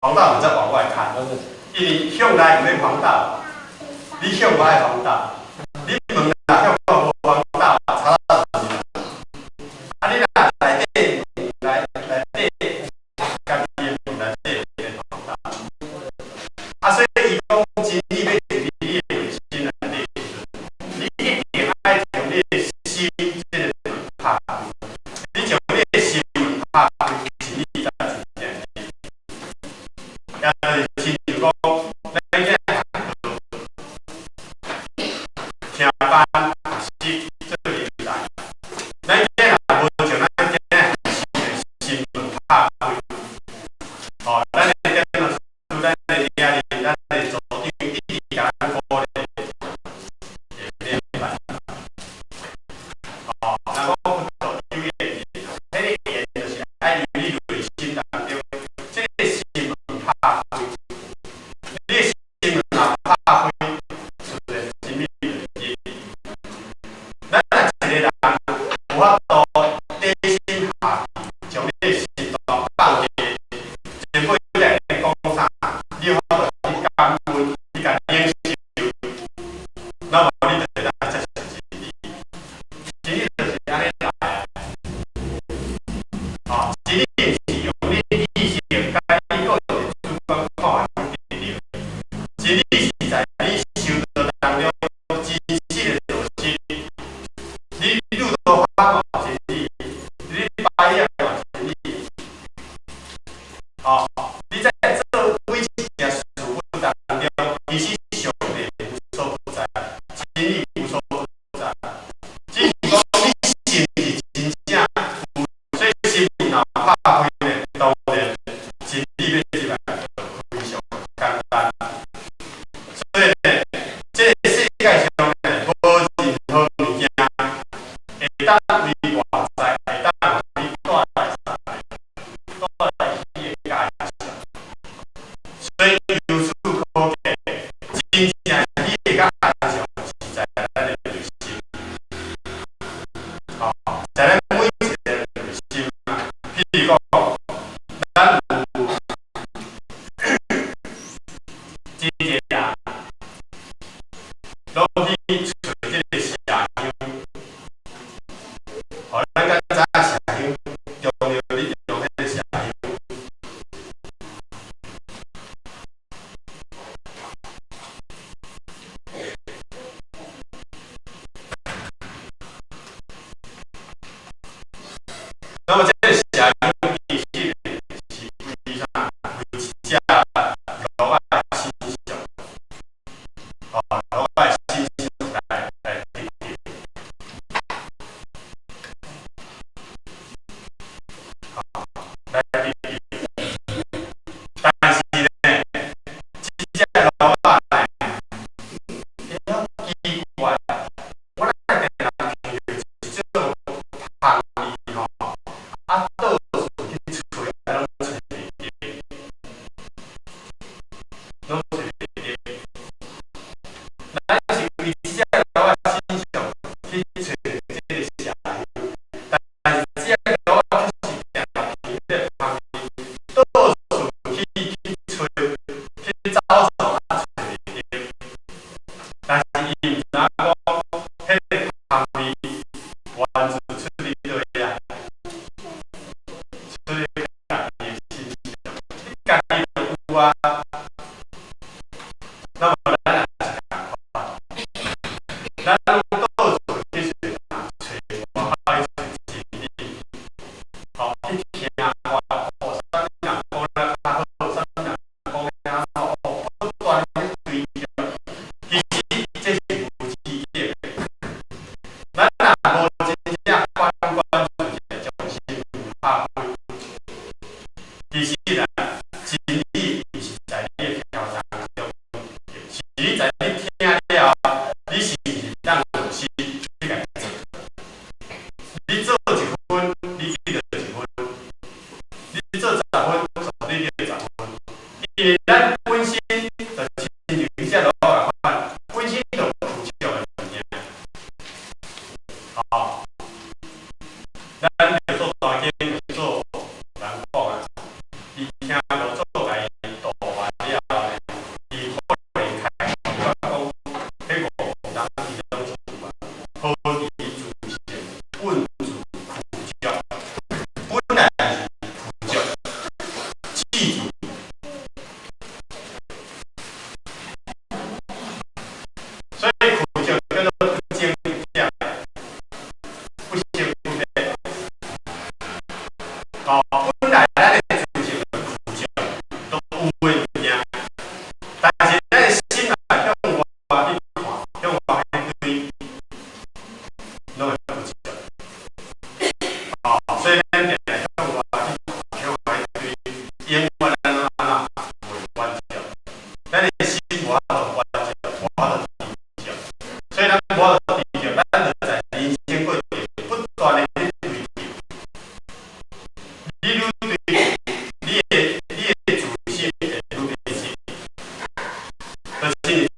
黃道門再往外看，因為向內毋免黃道，你向外愛黃道，你門若向外無黃道，差到是啦。啊，你若內底內內底家己的門內底免黃道。啊，所以伊講真理欲入去你的內心內底時陣，你一定愛將你的心這个門拍開，你將你的心門拍開，真理才真正入。也就是親像講，咱囝學課，聽班學習做明白。咱囝若無將咱囝學習的心門拍開，吼，咱的典老師、咱的兄弟、咱的組長一直共咱鼓勵，會免辦法。吼，若講佛道有緣，彼个緣就是愛入你內心當中，這个心門拍開，你的心門若拍開，自然真理就入。咱若一個人有法度底心下去，將你的心當放低，前輩在咧講啥，你有法度去感恩，去共領受，那麼你就會當接受真理。真理就是按呢來的。哦，真理毋是用你意識佮你個人主觀看法去得著，真理是在你修道當中真實的事實。你愈多發嘛真理，你擺業嘛真理。哦，你在做每一件事物當中，其實上帝無所不在，真理無所不在。只是講你是毋是真正有，所以心若拍開呢，當然真理欲入來就非常簡單。所以呢，這个世界上呢，無任何物件會當對外在，會當予你帶來啥？帶來彼个價值。所以由此可見，真正你會較安詳，是在咱的內心。吼，在咱每一个人內心啊，譬如講，咱有真濟人攏去揣這个麝香，吼，咱敢知影麝香中藥你用彼个麝香。那麼這个麝香其實是為啥？為一隻鹿仔的身上，吼，鹿仔的身上來得著。吼，來得著。但是呢，這隻鹿仔呢，會曉奇怪，我若定定聞著一種香味吼，啊，到處去揣，啊，攏揣袂著，攏揣袂著。咱是為這隻鹿仔身上去揣這个麝香，但是這隻鹿仔卻是定定聞彼個香味，到處去揣，去走蹉啊，揣袂著。但是伊毋知影講，彼个香味源自出佇佗位啊？出佇家己的身上，你家己就有啊。那麼咱也是仝款，咱攏到處去揣人，揣外口去揣真理，吼，去聽法，哦，啥物人講得較好，啥物人講得較好，哦，不斷去追求。其實這是無止境的。咱若無真正反觀自己，將心拍開，其實啊，真理毋是在你的聽當中，是你在你聽了後，你是毋是當落實去共做？你做一分，你得著一分；你做10分，絕對得10分。因為咱本身就親像彼隻鹿仝款，本身就有具足的物件。吼，咱著做大經做人講啊，伊聽五祖共伊都親像